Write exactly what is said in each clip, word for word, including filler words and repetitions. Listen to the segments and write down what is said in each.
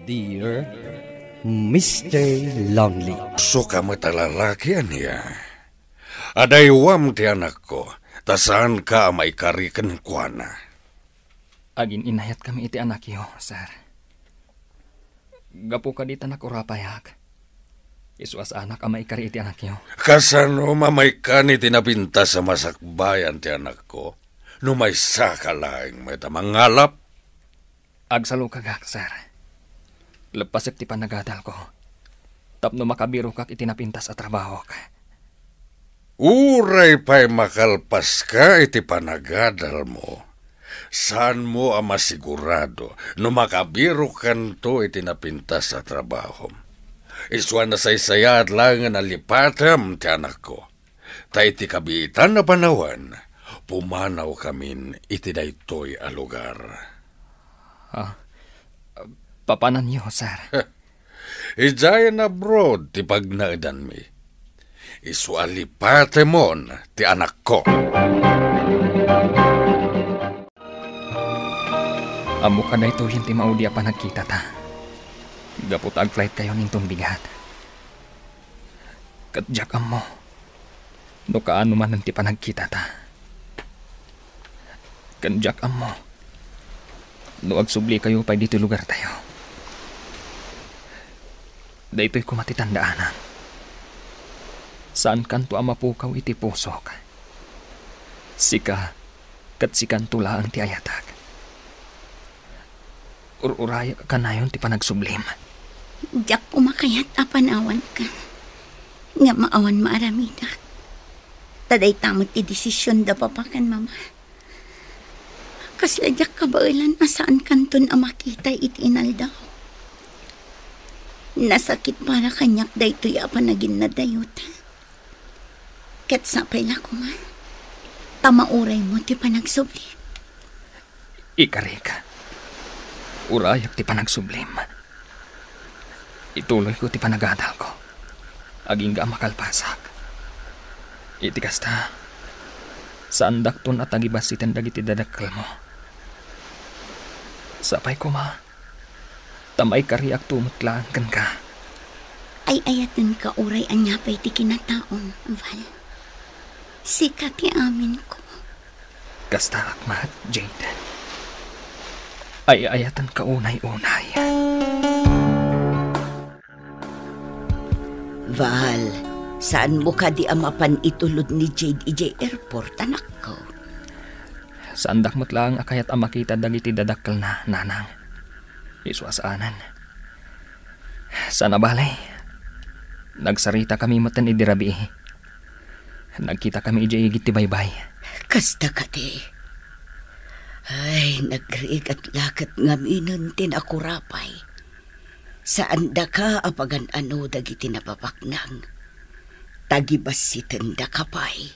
Dear Mister Lonely. Suka met a lalaki ania? Adaywam ti anakko, ta saanka a maikari kenkuana. Agin-inayatkami iti anakyo, sir. Gapu kadi ta nakurapayak, isu a saanak a maikari iti anakyo. Kasano a maikkan iti napintas a masakbayan ti anakko? No maysaka laeng met a mangalap? Agsalukagak, sir. Leppasek ti panagadalko tapno makabirokak iti napintas a trabahok. Uray pay makalpaska iti panagadalmo, saanmo a masigurado no makabirokanto iti napintas a trabahom. Isu a nasaysayaat laengen a lipatem ti anakko. Ta iti kabiitan a panawen, pumanawkamin iti daytoy a lugar. Ah, papananyo, sir? Idiayen abroad ti pagnaedanmi. Isu a lipatemon ti anakko. Ammok a daytoyen ti maudi a panagkitata. Gapu ta agflightkayon inton bigat. Ket diak ammo no kaano manen ti panagkitata. Ken diak ammo no agsublikayo pay ditoy lugartayo. Daytoy koma ti tandaanak. Saankanto a mapukaw iti pusok. Sika ket sikanto laeng ti ayatek. Ur-urayak kanayon ti panagsublim. Diak koma kayat a panawanka. Ngem awan maaramidak. Ta dayta met ti desision da papa ken mama. Kasla diak kabaelan a saankanton a makita iti inaldaw. Nasakit para kaniak daytoy a panaginnadayot. Ket sapay la koma ta mauraymo ti panagsublim. Ikarik, urayak ti panagsublim. Ituloyko ti panagadalko agingga a makalpasak. Iti kasta, saandakton a tagibassiten dagiti dadakkelmo. Sapay koma ta maikariakto met laeng kenka. Ay-ayatenka uray ania pay ti kinataom, Val. Sika ti aminko. Kastaak met, Jade. Ay-ayatenka unay-unay. Val, saanmo kadi a mapan itulod ni Jade idiay airport, anakko? Saandak met laeng a kayat a makita dagiti dadakkelna, nanang. Isu a saanen. Saan a bale, nagsaritakami metten idi rabii. Nagkitakami idiay igid ti baybay. Kasta kadi. Ay, nagrigat la ket ngaminen ti nakurapay. Saandaka a pagan-ano dagiti napapaknang. Tagibassitendaka pay.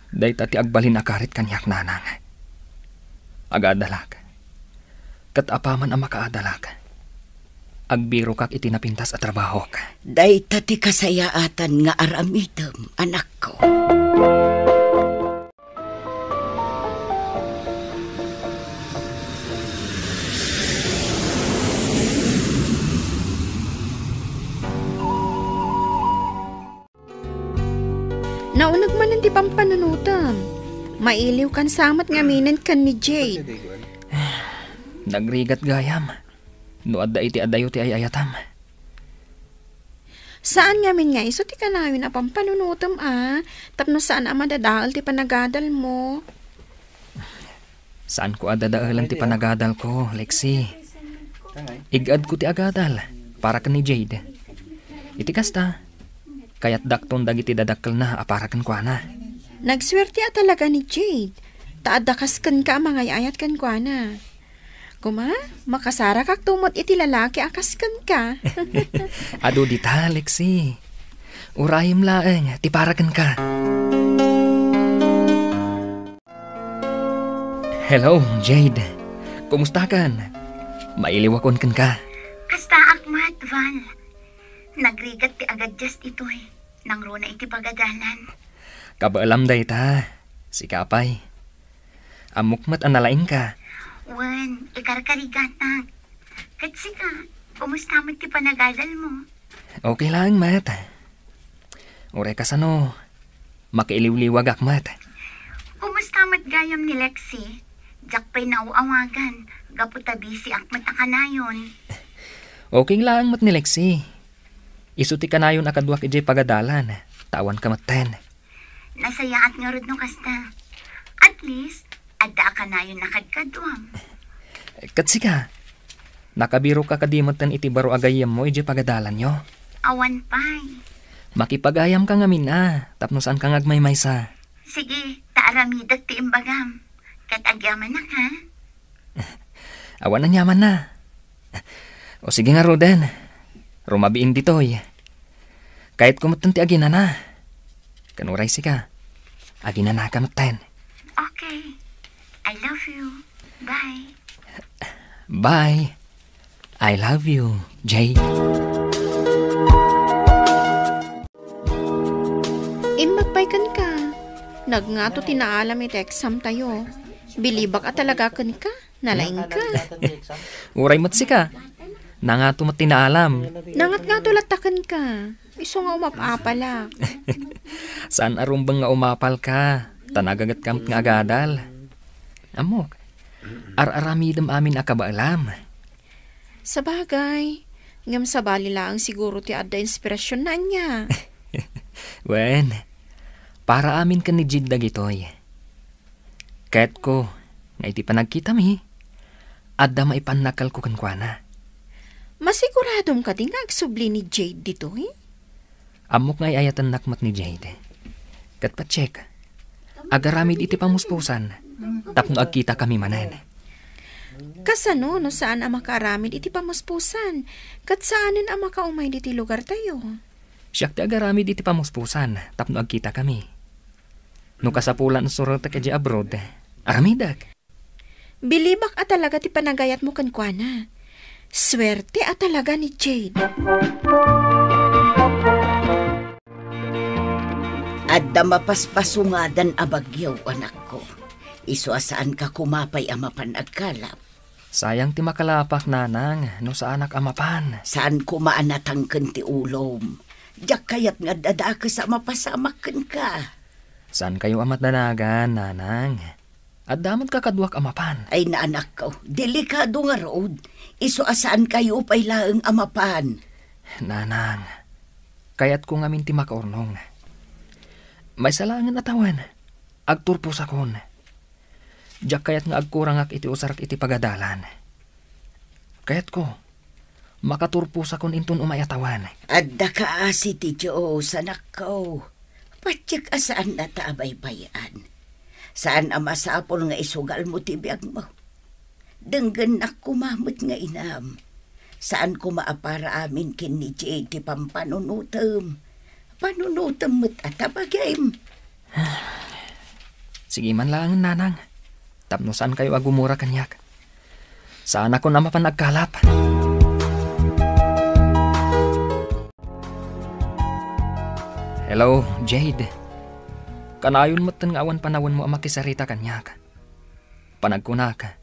Dayta ti agbalin a karit kaniak, nanang. Agadalak. Ket apaman a makaadalak, agbirokak iti napintas a trabahok. Dayta ti kasayaatan nga aramidem, anakko. Nauneg manen ti pampanunotem. Mailiwkan sa met ngaminen ken ni Jade. Nagrigat gayam no adda iti adayo ti ay-ayatam. Saan ngamin nga isu ti kanayon a pampanunotem a, tapno saan a madadael ti panagadalmo. Saanko a dadaelen ti panagadalko, Lexi. Ig-adko ti agadal para ken ni Jade. Iti kasta, kayatdakton dagiti dadakkelna a para kenkuana. Nagsuerte a talaga ni Jade, ta adda kas kenka a mangay-ayat kenkuana. Koma, makasarakakto met iti lalaki a kas kenka. Adu dita, Lexi. Urayem laeng ti para kenka. Hello, Jade. Kumustakan? Mailiwakon kenka. Kastaak met, Val. Nagrigat ti agadias itoy. Nangruna iti pagadalan. Kabaelam dayta. Sika pay. Ammok met a nalaingka. Wen, ikarkarigatak. Ket sika, Kumusta met ti panagadalmo? Okay laeng met. Uray kasano, makiiliwliwagak met. Kumusta met gayam ni Lexi? Diak pay naaw-awagan, gapu ta busy-ak met a kanayon. Okay laeng met ni Lexi. Isu ti kanayon a kaduak idiay pagadalan, ta awan ka metten. Nasayaat ngarud no kasta. At least, adda a kanayon a kadkaduam. Ket sika, nakabiroka kadi metten iti baro a gayyemmo idiay pagadalanyo? Awan pay. Makipagayamka ngamin a, tapno saanka nga agmaymaysa. Sige, ta aramidek ti imbagam. Ket agyamanak, ha? Awan aniamanna. O sige ngaruden, rumabiin ditoy. Kayatko metten ti aginana. Ken uray sika, aginanaka metten. Okay. I love you. Bye. Bye. I love you, Jade. Imbag pay kenka. Nagngato ti naalam iti exam tayo. Bilibak a talaga kenka. Nalaingka. Uray met sika. Nangato met ti naalam. Nangatngato latta kenka. Isu nga umap-apalak. Saan a rumbeng nga umapalka. Ta nagagetka met nga agadal. Ammok, ar-aramidem amin a kabaelam. Sabagay, ngem sabali laeng siguro ti adda inspirasionna ania. Wen, para amin ken ni Jade dagitoy. Kayatko nga iti panagkitami, adda maipannakalko kenkuana. Masiguradom kadi nga agsubli ni Jade ditoy? Ammok nga ay-ayatennak met ni Jade. Ket patiek, agaramid iti pamuspusan tapno agkitakami manen. Kasano no saan a makaaramid iti pamuspusan, ket saanen a makaumay ditoy lugartayo? Siak ti agaramid iti pamuspusan tapno agkitakami. No kasapulan a surotek idiay abroad, aramidek. Bilibak a talaga ti panagayatmo kenkuana. Suerte a talaga ni Jade. Adda mapaspasungadan a bagyo, anakko. Isu a saanka koma pay a mapan agkalap. Sayang ti makalapak, nanang, no saanak a mapan. Saan koma a natangken ti ulom. Diak kayat nga adda dakes a mapasamak kenka. Saankayo a madanagan, nanang. Adda met kakaduak a mapan. Ay, naanakko, delikado ngarud. Isu a saankayo pay laeng a mapan. Nanang, kayatko ngamin ti makaurnong. Maysa laengen a tawen, agturposakon. Diak kayat nga agkurangak iti usarek iti pagadalan. Kayatko, makaturposakon inton umay a tawen. Adda kaasi ti Dios, anakko. Patiek a saannata a baybay-an. Saan a masapul nga isugalmo ti biagmo. Denggennak koma met nga inam. Saan koma a para amin ken ni Jade ti pampanunotem. Panunotem met a ta bagim. Sige man laengen, nanang. Tapno saankayo a gumura kaniak. Saanakon a mapan agkalap. Hello, Jade. Kanayon metten nga awan panawenmo a makisarita kaniak. Panagkunak,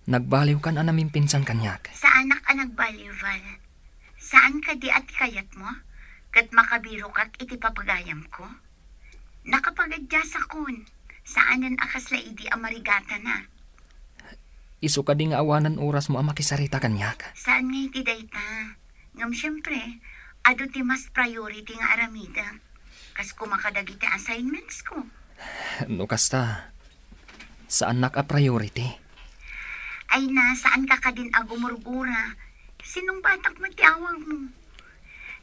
nagbaliwkan a namimpinsan kaniak. Saanak a nagbaliw, Val. Saan kadi a ti kayatmo? Ket makabirokak iti papagayamko? Nakapagadiasakon. Saanen a kasla idi a marigatana. Isu kadi nga awanen orasmo a makisarita kaniak? Saan nga iti dayta. Ngem siempre, adu ti mas priority nga aramidek. Kas koma kadagiti assignments ko. No kasta, saannak a priority. Ay na, saanka kadin a gumurgura. Sinungbatak met ti awagmo.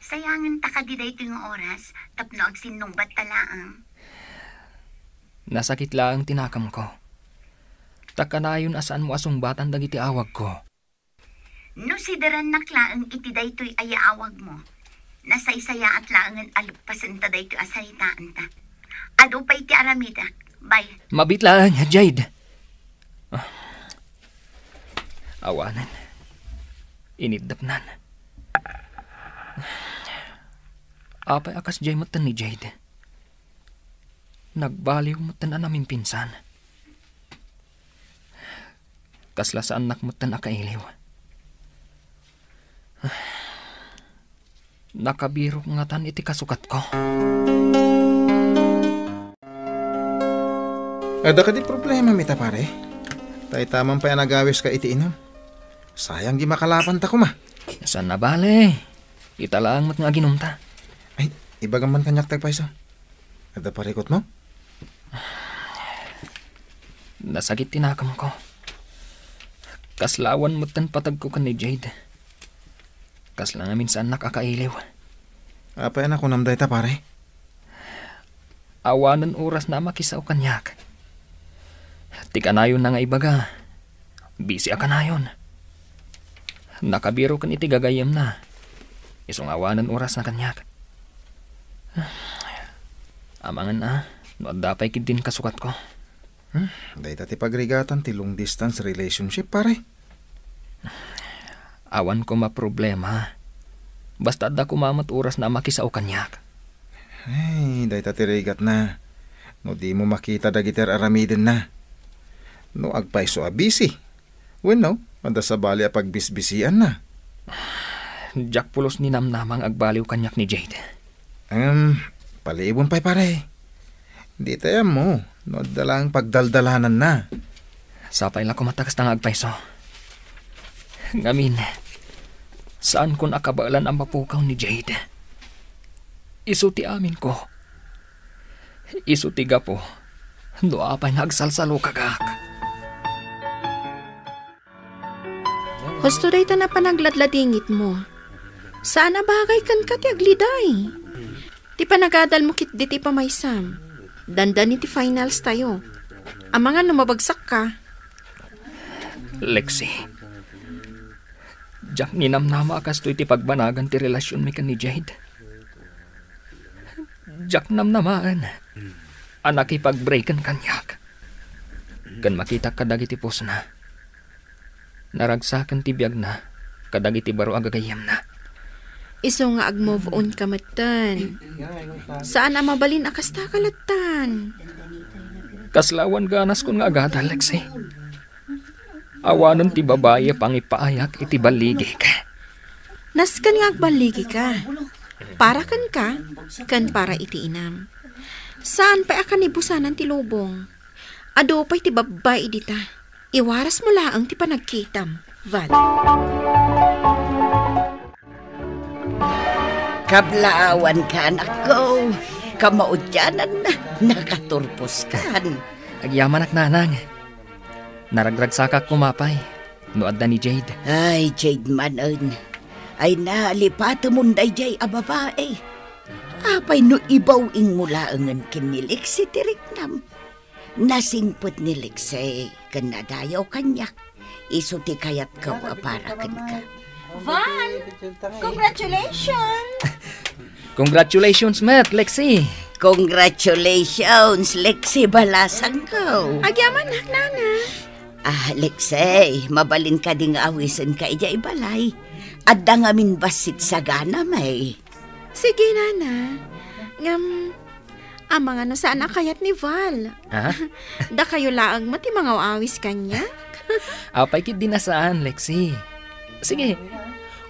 Sayangen ta kadi daytoy nga oras tapno agsinnungbat ta laeng. Nasakit laeng ti nakemko. Ta kanayon a saanmo a sungbatan dagiti awagko. No siderannak laeng iti daytoy a yaawagmo, nasaysayaat laengen a leppasenta daytoy a saritaanta. Adu pay ti aramidek. Bye. Mabiit laeng, Jade. Ah. Awanen. Iniddepnan. Apay a kasdiay metten ni Jade? Nagbaliw metten a namimpinsan. Kasla saannak metten a kailiw. Nakabirok ngatan iti kasukatko. Adda kadi problema, mita, pare? Dayta man pay a nagawiska iti inum. Sayang di makalapanta koma. Saan a bale. Ita laeng met nga aginumta. Ay, ibagam man kaniak ti agpayso. Adda parikutmo? Nasakit ti nakemko. Kasla awan metten patagko ken ni Jade. Kasla ngamin saannak a kailiw. Apay a nakunam dayta, pare? Awanen orasna a makisao kaniak. Ti kanayonna nga ibaga, busy a kanayon. Nakabiroken iti gagayyemna. Isu nga awanen orasna kaniak. Amangan a, no adda pay ketdin kasukatko. Hmm, dayta ti pagrigatan ti long distance relationship, pare. Awan koma problema. Basta adda koma met orasna a makisao kaniak. Ay, dayta ti rigatna. No dimo makita dagiti ar-aramidenna. No agpayso a busy. Wenno, adda sabali a pagbisbisianna. Diak pulos ninamnama nga agbaliw kaniak ni Jade. Em, paliibon pay, pare. Dita ammo no adda laeng pagdaldalananna. Sapay la koma ta kasta nga agpayso. Ngamin, saankon a kabaelan a mapukaw ni Jade. Isu ti aminko. Isu ti gapu no apay nga agsalsalukagak. Husto dayta a panagladladingitmo. Saan a bagay kenka ti agliday. Ti panagadalmo ketdi ti pamaysam. Dandani ti finals tayo. Amangan no mabagsakka. Lexi, diak ninamnama a kastoy ti pagbanagan ti relasionmi ken ni Jade. Diak namnamaen a nakipag-breaken kaniak. Ken makitak kadagiti pusna. Naragsaken ti biagna kadagiti baro a gagayyemna. Isu nga ag-move on ka metten. Saan a mabalin a kasta ka lattan. Kasla awan ganaskon nga agadal, Lexi. Awanen ti babai a pangipaayak iti balligik. Nasken nga agballigi ka. Para kenka, ken para iti inam. Saan pay a kanibusanan ti lubong. Adu pay ti babbai dita. Iwarasmo laeng ti panagkitam, Val. Kablaawanka, anakko. Kamaudianan, nakaturposkan. Agyamanak, nanang. Naragragsakak koma pay no adda ni Jade. Ay, Jade manen. Ay, nalipatemon daydiay a babai. Apay no ibaw-ingmo laengen ken ni Lexi ti riknam? Nasingpet ni Lexi ken nadayaw kaniak. Isu ti kayatko a para kenka. Val, congratulations! Congratulations met, Lexi! Congratulations, Lexi, balasangko. Agyamanak, nana. Ah, Lexi, mabalin kadi nga awisenka idiay balay? Adda ngamin bassit saganam, eh. Sige, nana. Ngem, amangan no saan a kayat ni Val. Ha? Dakayo laeng met ti mangaw-awis kaniak. Apay ketdi a saan, Lexi. Sige,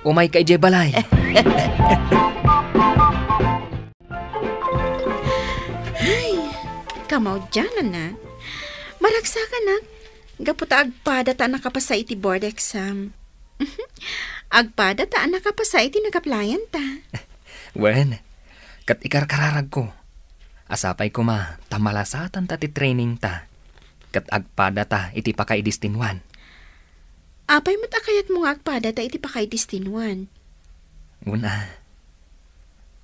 umayka idiay balay. Ay, kamaudiananna. Maragsakanak, gapu ta agpada ta a nakapasa iti board exam. Agpada ta a nakapasa iti nag-applyan ta. Wen, ket ikarkararagko a sapay koma ta malasatan ta ti training ta, ket agpada ta iti pakaidistinwan. Apay met a kayatmo nga agpada ta iti pakaidistinwan? Una,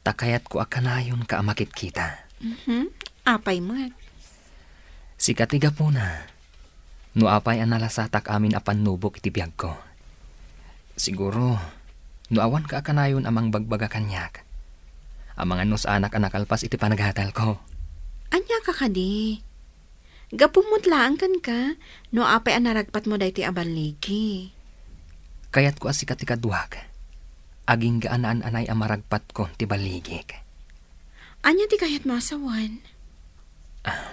ta kayatko a kanayonka a makitkita. Mhm. Apay met? Sika ti gapuna no apay a nalasatak amin a pannubok iti biagko. Siguro, no awanka a kanayon a mangbagbaga kaniak, amangan no saanak a nakalpas iti panagadalko. Ania ka kadi? Gapu met laeng kenka no apay a naragpatmo daytoy a balligi. Kayatko a sika ti kaduak, agingga a naan-anay a maragpatkon ti balligik. Ania ti kayatmo a sawen? Ah,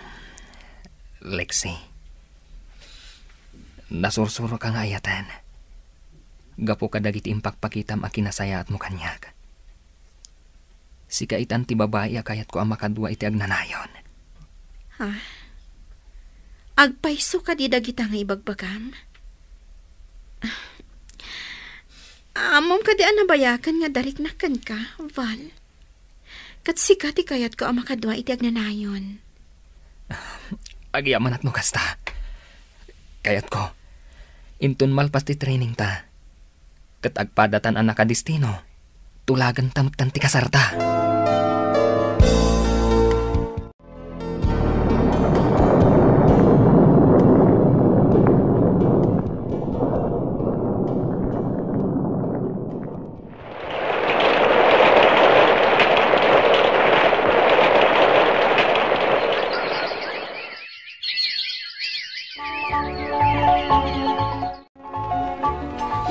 Lexi, nasursuroka nga ayaten gapu kadagiti impakpakitam a kinasayaatmo kaniak. Sika itan ti babai a kayatko a makadua iti agnanayon. Ha? Agpayso kadi dagita nga ibagbagam? Ammom kadi a nabayaken nga dariknak kenka, Val? Ket sika ti kayatko a makadua iti agnanayon. Agyamanak no kasta. Kayatko, inton malpas ti training ta, ket agpadatan a nakadestino, tulagenta metten ti kasarta.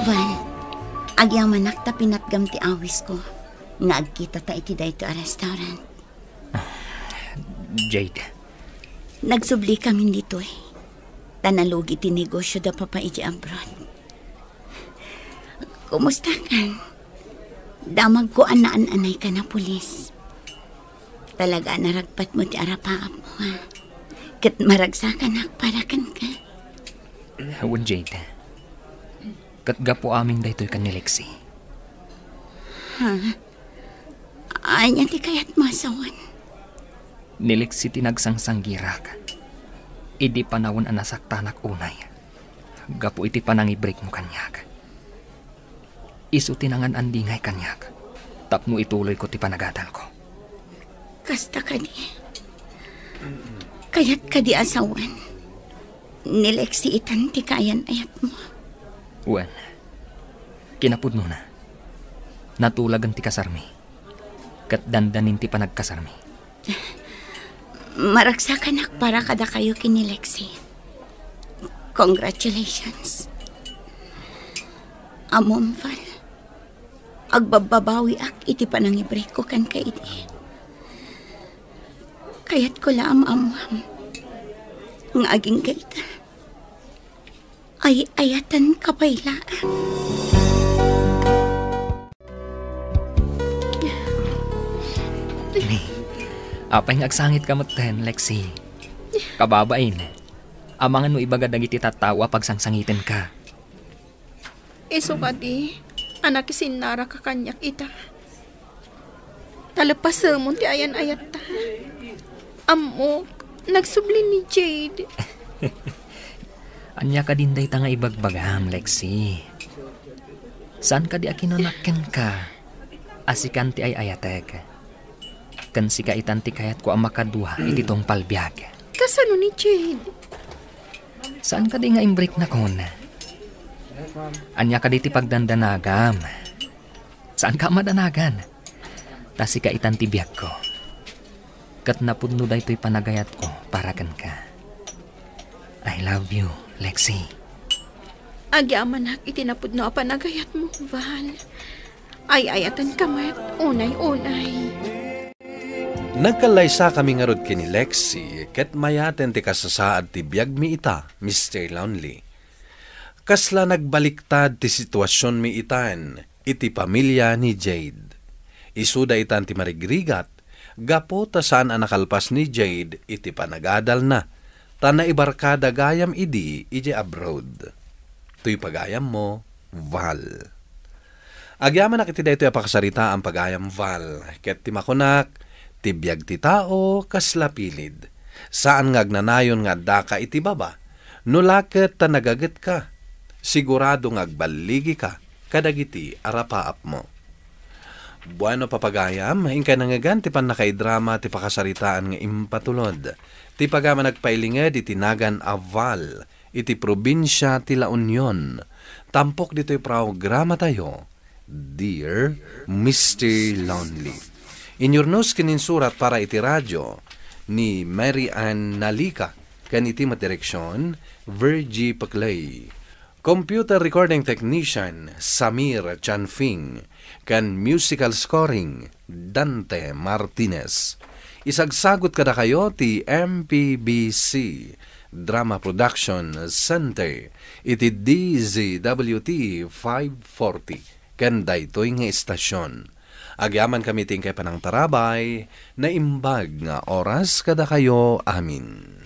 Val, agyamanak ta pinatgam ti awisko nga agkitata iti daytoy a restaurant. Jade. Nagsubli kami ditoy. Ta nalugi ti negosio da papa iti abroad. Kumusta kan? Damagko a naan-anay ka na pulis. Talaga a naragpatmo ti arapaapmo, ha? Ket maragsakanak para kenka. Wen, Jade. Ket gapu amin daytoy ken ni Lexi. Ha? Ania ti kayatmo a sawen? Ni Lexi ti nagsangsanggirak idi panawen a nasaktanak unay gapu iti panangibrikmo kaniak. Isu ti nangan-andingay kaniak tapno ituloyko ti panagadalko. Kasta kadi? Kayat kadi a sawen? Ni Lexi itan ti kaayan-ayatmo. Wen, kinapudnona, natulagen ti kasarmi, ket dandanin ti panagkasarmi. Maragsakanak para kadakayo ken ni Lexi. Congratulations. Ammom, Val, agbabbabawiak iti panangibrikko kenka idi. Kayatko la a maammuam nga agingga ita. Ay-ayatenka pay laeng. Ni, apay nga agsangitka metten, Lexi? Kababain, amangan no ibaga dagiti tattao a pagsangsangitenka. Isu kadi a nakisinnaraka kaniak ita. Ta lepasemon ti ayan-ayatta. Ammok, nagsubli ni Jade. Ania kadin dayta nga ibagbagam, Lexi? Saan kadi a kinunak kenka a sikan ti ay-ayatek? Ken sika itan ti kayatko a makadua iti tungpal biag. Kasano ni Jade? Saan kadi nga imbriknakon? Ania kadi ti pagdandanagam? Saanka a madanagan? Ta sika itan ti biagko. Ket napudno daytoy panagayatko para kenka. I love you, Lexi. Agyamanak iti napudno a panagayatmo, Val. Ay-ayatenka met, unay-unay. Nagkallaysakami ngarud ken ni Lexi, ket mayaten ti kasasaad ti biagmi ita, Mister Lonely. Kasla nagbaliktad ti situasionmi itan iti pamilya ni Jade. Isuda itan ti marigrigat gapu ta saan a nakalpas ni Jade iti panagadalna, ta naibarkada gayam idi idiay abroad. Toy pagayammo, Val. Agyamanak iti daytoy a pakasaritaan, pagayam Val, ket ti makunak, ti biag ti tao kasla pilid. Saan nga agnanayon nga addaka iti baba, no la ket ta nagagetka, sigurado nga agballigika kadagiti arapaapmo. Bueno, papagayam, inkay nangngegan ti pannakaidrama ti pakasaritaan nga impatulod. Ti pagayam a nagpailinged iti nagan a Val, iti probinsia ti La Union. Tampok ditoy programatayo, Dear Mister Lonely. Inyurnos ken insurat para iti radio ni Mary Ann Nalica, ken iti met direksion, Virgie Paclay. Computer recording technician, Samir Chanfing, ken musical scoring, Dante Martinez. Isagsagut kadakayo ti M P B C Drama Production Center iti D Z W T five forty ken daytoy nga istasion. Agyamankami ti inkay panangtarabay, naimbag nga oras kadakayo amin.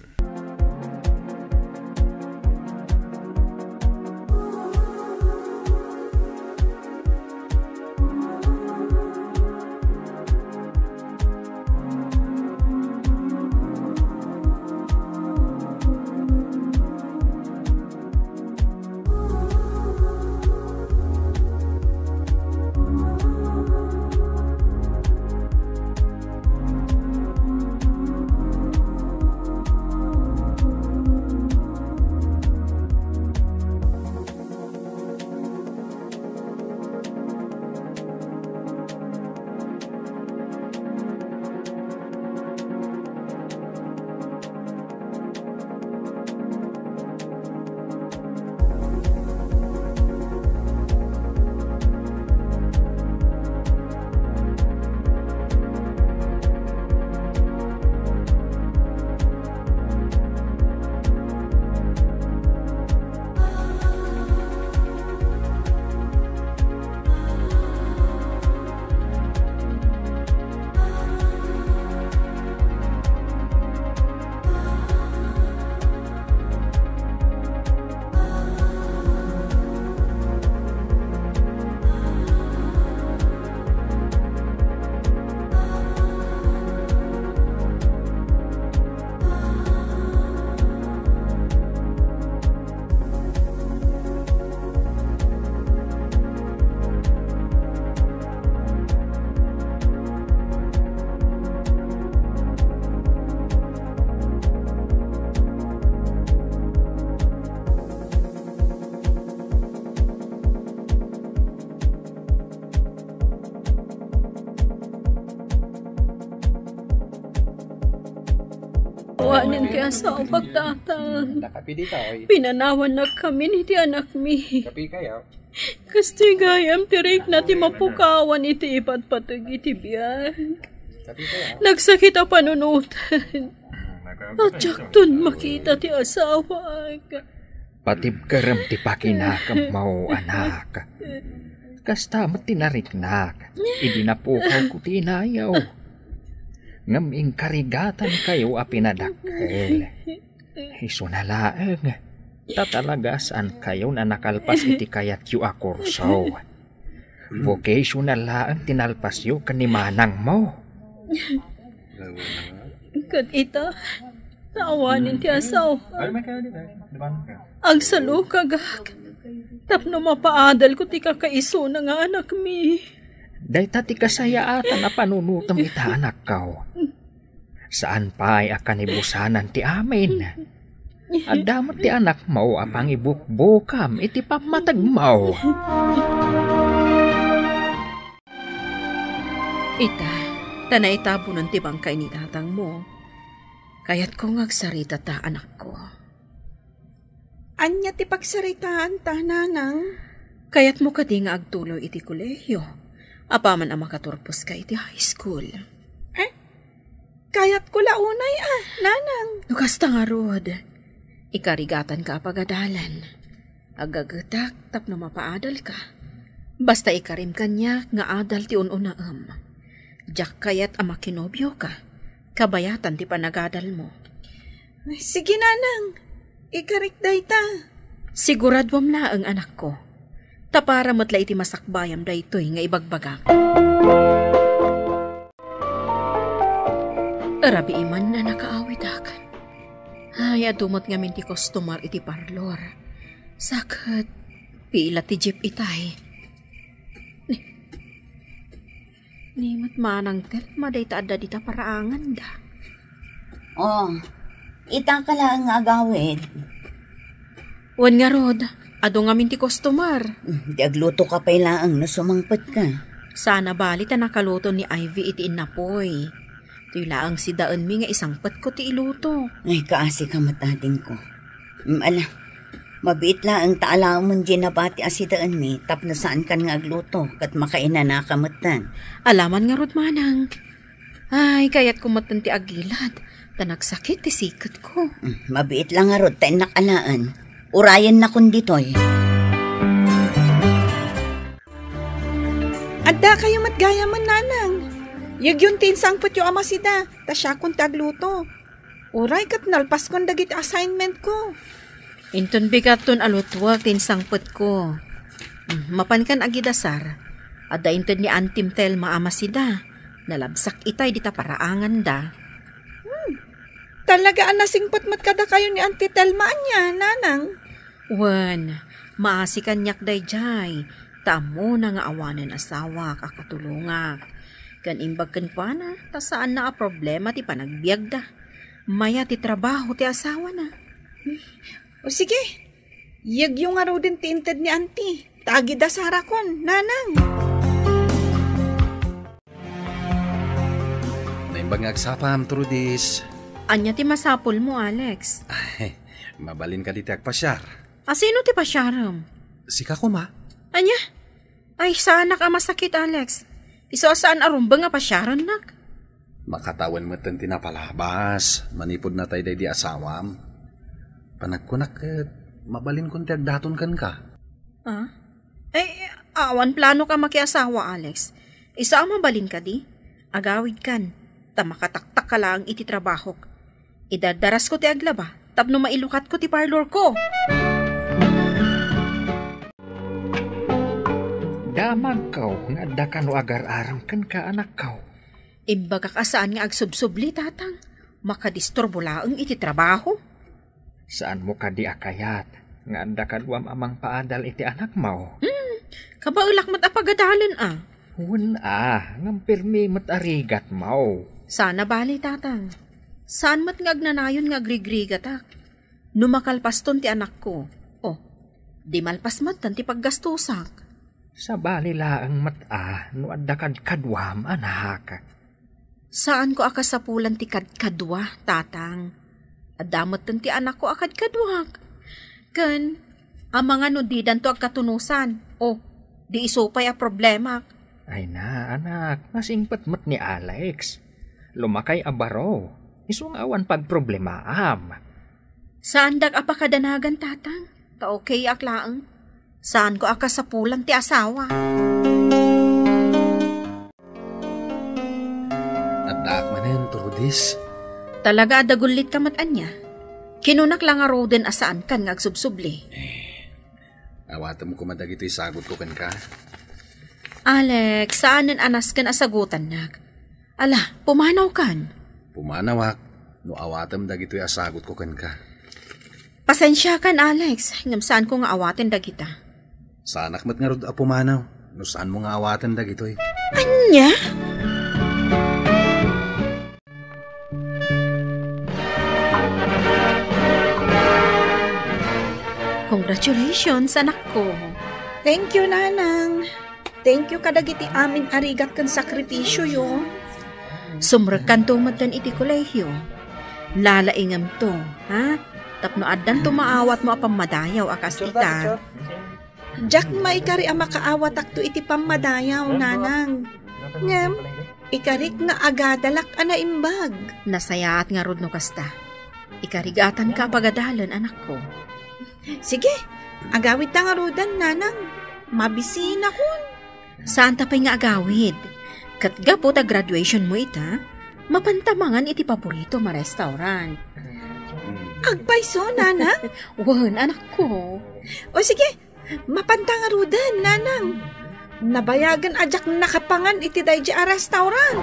Awanen ti asawak, tatang. Nakapi dita, oy. Pinanawannak kamin iti anakmi. Kapi kaya? Kastoy gayam ti rikna ti mapukawan iti ipatpateg iti biag. Kapi kaya? Nagsakit a panunotan. Naka- At diakton makita ti asawak. Patibkerem ti pakinakemmo, anak. Kasta met ti nariknak idi napukawko ti inayo. Ngem inkarigatankayo a pinadakkel. Isuna laeng, ta talaga saankayon a nakalpas iti kayatyo a kurso. Vocational laeng ti nalpasyo ken ni manangmo. Ket ita, ta awanen ti asaw. Ay, may kayo din, eh. Di ba, ano ka? Agsalukagak tapno mapaadalko ti kakaisuna nga anakmi. Dayta ti kasayaatan a panunotem ita, anakko. Saan pay a kanibusanan ti amin. Adda met ti anakmo a pangibukbukam iti pammategmo. Ita, ta naitabunen ti bangkay ni tatangmo. Kayatko nga agsaritata, anakko. Ania ti pagsaritaanta, nanang? Kayatmo kadi nga agtuloy iti kolehiyo, apaman a makaturposka iti high school? Eh? Kayatko la unay a, nanang. No kasta ngarud, ikarigatanka a pagadalan. Agagetak tapno mapaadalka. Basta ikarim kaniak nga adal ti un-unaem. Diak kayat a makinobioka, kabayatan ti panagadalmo. Sige, nanang. Ikarik dayta. Siguraduam laeng, anakko. Ta para met la iti masakbayam daytoy nga ibagbagak. Rabii man a nakaawitak. Ay, adu met ngamin ti customer iti parlor. Sa ket, pila ti jeep itay. Ni, ni met manang Telma dayta adda dita paraanganda. Oh, ita ka laeng nga agawid. Wen ngarud, adu ngamin ti customer. Hmm, di aglutoka pay laeng no sumangpetka. Sana bali ta nakaluto ni Ivy iti innapoy. Toy laeng sidaenmi nga isangpetko ti iluto. Ay, kaasika met, adingko. Mm, ala, mabiit laeng ta alaem diay nabati a sidaenmi tapno saankan nga agluto ket makainanaka metten. Ala man ngarud, manang. Ay, kayatko metten ti agilad, ta nagsakit ti siketko. Mm, mabiit la ngarud ta innak alaen. Urayennakon ditoy. Dakayo met gayamen, nanang. Yegyon ti insangpetyo a masida, ta siakon ti agluto. Uray ket nalpaskon dagiti assignmentko. Inton bigatton a lutuek ti insangpetko. Mm, mapankan agidasar. Adda inted ni Antim Telma a masida. Nalabsak itay dita paraanganda. Hmm. Talaga a nasingpet met kadakayo ni Auntie Telma ania, nanang? Wen, maasi kaniak daydiay, ta ammona nga awanen asawak a katulongak. Ken imbag kenkuana, ta saanna a problema ti panagbiagda. Mayat ti trabaho ti asawana. O sige, yegyo ngaruden ti inted ni Auntie. Ta agidasarakon, nanang. Naimbag nga agsapam, Trudis. Ania ti masapulmo, Alex? Ay, mabalin kadi ti agpasiar? Asino ti pasiarem? Sika koma. Ania? Ay, saanak a masakit, Alex. Isu a saan a rumbeng a pasiarennak. Makatawen metten ti napalabas, manipud natay daydi asawam. Panagkunak ket, mabalinkon ti agdaton kenka. Ah? Ay, awan planok a makiasawa, Alex. Isu a mabalin kadi? Agawidkan, ta makataktakka laeng iti trabahok. Idardarasko ti aglaba tapno mailukatko ti parlorko. Damagko nga adda kano agar-arem kenka, anakko. Imbagak a saan nga agsubsubli, tatang. Makadisturbo laeng iti trabaho. Saanmo kadi a kayat nga adda kaduam a mangpaadal iti anakmo? Hmm, kabaelak met a pagadalen a. Wen a, ngem permi met a rigatmo. Sana bali, tatang. Saan met nga agnanayon nga agrigrigatak? No makalpaston ti anakko, oh, di malpas metten ti paggastusak. Sabali laeng met a no adda kadkaduam, anak. Saanko a kasapulan ti kadkadua, tatang. Adda metten ti anakko a kadkaduak. Ken, amangan no didanto agkatunosan. O, di isu pay a problemak. Ay na, anak, nasingpet met ni Alex. Lumakay a baro. Isu nga awan pagproblemaam. Saandak a pakadanagan, tatang. Ta okayak laeng. Saanko a kasapulan ti asawa. Addaak manen, Trudis. Talaga a dagullitka met ania? Kinunak la ngaruden a saankan nga agsubsubli. Eh, awatem koma dagitoy sagutko kenka. Alex, saanen a nasken a sagutannak. Ala, pumanawkan. Pumanawak, no awatem dagitoy a sagutko kenka. Pasensiakan, Alex, ngem saanko nga awaten dagita. Saanak met ngarud a pumanaw, no saanmo nga awaten dagitoy. Ania? Congratulations, anakko. Thank you, Nanang. Thank you kadagiti amin a rigat ken sakripisyoyo. Sumrekkanto metten iti kolehiyo. Lalaingemto, ha? Tapno addanto maawatmo a pammadayaw a kas ita. Diak maikari a makaawatakto iti pammadayaw, Nanang. Ngem, ikarik nga agadalak a naimbag. Nasayaat ngarud no kasta. Ikarigatanka a pagadalen, anakko. Sige, agawidta ngaruden, Nanang. Mabisinakon. Saanta pay nga agawid. Ket gapu ta graduationmo ita, mapanta mangan iti paboritom a restaurant. Agpayso, Nanang? Wen, anakko. O sige, mapanta ngaruden, Nanang. Nabayagen a diak nakapangan iti daydi a restaurant.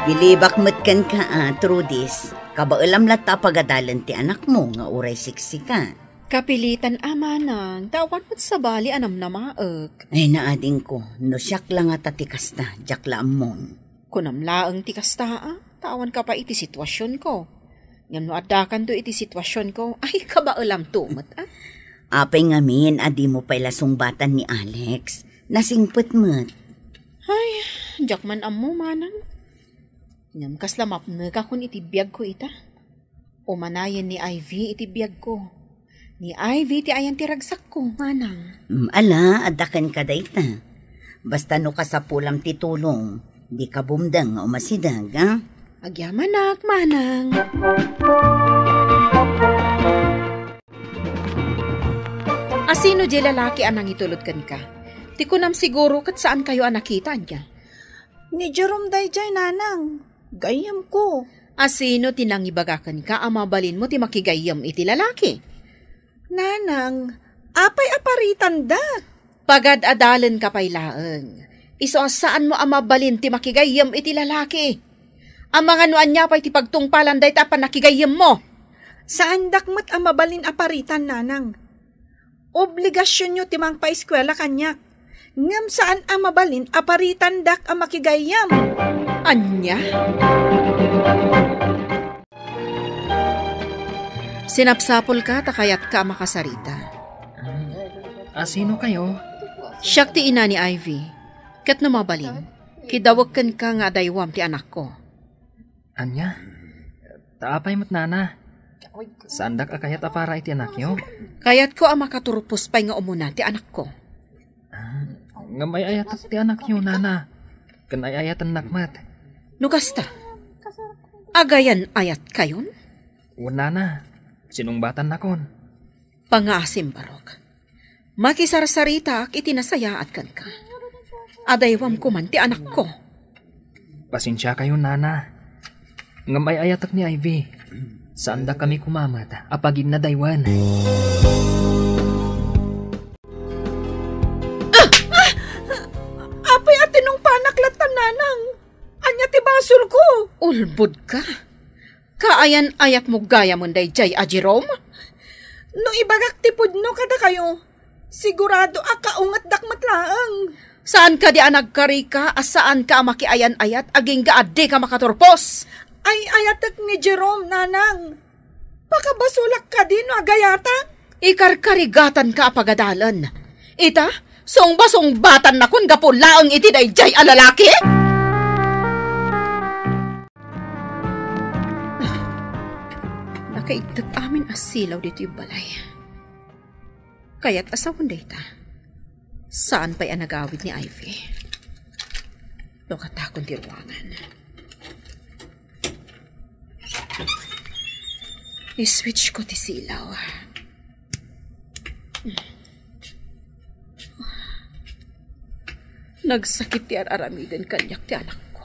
Bilibak met kenka a, Trudis. Kabaelam latta a pagadalen ti anakmo nga uray siksika. Kapilitan a, manang, ta awan met sabali a namnamaek. Ay, naadingko, no siak la ngata ti kasta, diak la ammon. Kunam laeng ti kasta a, ta awanka pay iti situasionko. Ngem no addakanto iti situasionko, ay, kabaelamto met a. Apay ngamin a dimo pay la sungbatan ni Alex? Nasingpet met. Ay, diak man ammo, manang. Ngem kasla mapnekakon iti biagko ita. Umanayen ni Ivy iti biagko. Ni Ivy ti ayan ti ragsakko, manang. Mm, ala, adda kenka dayta. Basta no kasapulam ti tulong, dika bumdeng nga umasideg, a? Agyamanak, manang. Asino diay lalaki a nangitulod kenka? Ti kunam siguro ket saankayo a nakita, ania? Ni Jerome daydiay, nanang. Gayyemko. Asino ti nangibaga kenka a mabalinmo ti makigayyem iti lalaki? Nanang, apay a paritandak? Pagad-adalenka pay laeng. Isu a saanmo a mabalin ti makigayyem iti lalaki. Amangan no ania pay ti pagtungpalan dayta a pannakigayyemmo. Saandak met a mabalin a paritan, nanang. Obligasionyo ti mangpaeskuela kaniak. Ngem saan a mabalin a paritandak a makigayyem. Ania? Sinapsapulka ta kayatka a makasarita. Asinokayo? Siak ti ina ni Ivy. Ket no mabalin, kidawek kenka nga adaywam ti anakko. Ania? Ta apay met, nana? Saandak a kayat a para iti anakyo? Kayatko a makaturpos pay nga umuna ti anakko. Ah, ngem ay-ayatek ti anakyo, nana. Ken ay-ayatennak met. No kasta, agayan-ayatkayon? Wen, nana. Sinungbatannakon. Pangaasim, Barok. Makisarsaritaak iti nasayaat kenka. Adaywam koman ti anakko. Pasensiakayo, nana. Ngem ay-ayatek ni Ivy. Saandakami koma met a paginnadaywen. Apay a tinungpanak latta, nanang? Ania ti basolko? Ulbodka. Kaayan-ayatmo gayamen daydiay a Jerome? No ibagak ti pudno kadakayo, sigurado a kaungetdak met laeng. Saan kadi a nagkarika a saanka a makiayan-ayat agingga a dika makaturpos? Ay-ayatek ni Jerome, nanang. Pakabasolak kadi no agayatak? Ikarkarigatanka a pagadalen. Ita, sungba-sungbatannakon gapu laeng iti daydiay a lalaki? Nakaigtat amin a silaw ditoy balay. Kayat a sawen dayta. Saan pay a nagawid ni Ivy. Lukatakon ti ruangan. I-switch ko ti silaw. Nagsakit ti ar-aramiden kaniak ti anakko.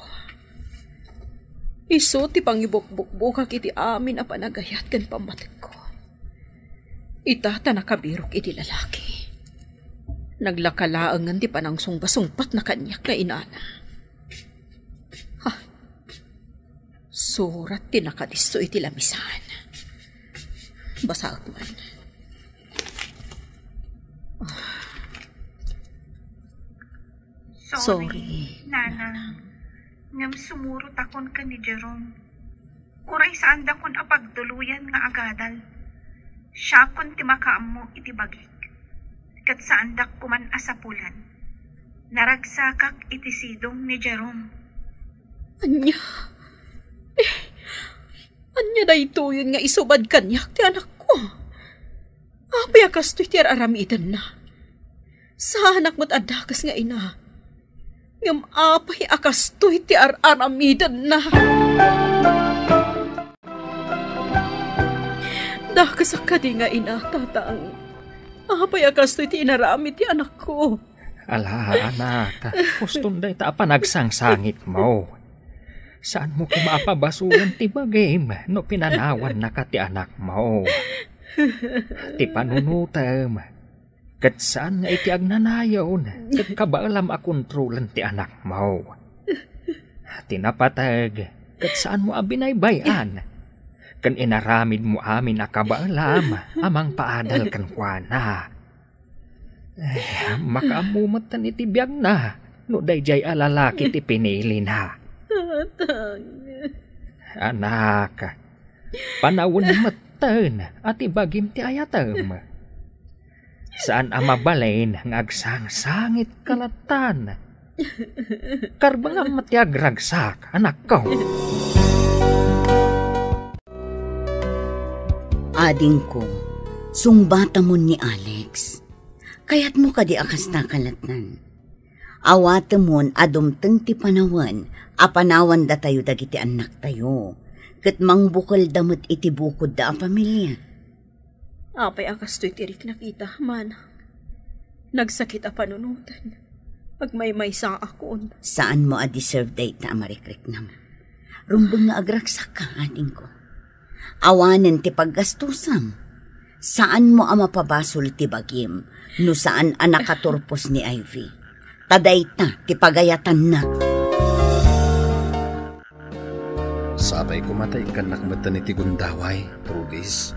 Isu ti pangibukbukbokak iti amin a panagayat ken pammatikko. Ita ta nakabirok iti lalaki. Naglaka laengen ti panangsungba-sungbatna kaniak nga inana. Ha? Surat ti nakadisso iti lamisaan. Basaek man. Sorry, Sorry, Nanang. Ngem sumurotakon ken ni Jerome. Uray saandakon a pagtuloyan nga agadal. Siakon ti makaammo iti bagik. Ket saandak koman a sapulan. Naragsakak iti sidong ni Jerome. Ania? Eh, ania daytoyen nga isubad kaniak ti anakko? Apay a kastoy ti ar-aramidenna? Saanak met a dakes nga ina. Ngem apay a kastoy ti ar-aramidenna? Dakesak kadi nga ina, tatang. Apay a kastoy ti inaramid ti anakko? Ala, anak, huston dayta a panagsangsangitmo. Saanmo koma a pabasolen ti bagim no pinanawannaka ti anakmo. Ti panunotem, ket saan nga iti agnanayon ket kabaelam a kontrolen ti anakmo. Ti napateg, ket saanmo a binaybay-an, ken inaramidmo amin a kabaelam a mangpaadal kenkuana. Eh, makaammo metten iti biagna no daydiay a lalaki ti pinilina. Tatang. Anak, panawen metten a ti bagim ti ayatem. Saan a mabalin nga agsangsangit ka lattan. Karbengam met ti agragsak, anakko. Adingko, sungbatamon ni Alex. Kayatmo kadi a kasta ka lattan? Awatemon a dumteng ti panawen a panawandatayo dagiti annaktayo, ket mangbukelda met iti bukodda a pamilia. Apay a kastoy ti riknak ita, manang? Nagsakit a panunoten. Agmaymaysaakon. Saanmo a deserve dayta a marikriknam. Rumbeng nga agragsakka, adingko. Awanen ti paggastusam. Saanmo a mapabasol ti bagim no saan a nakaturpos ni Ivy. Ta dayta ti pagayatanna. Sapay koma ta ikkannak metten iti gundaway, Trudis.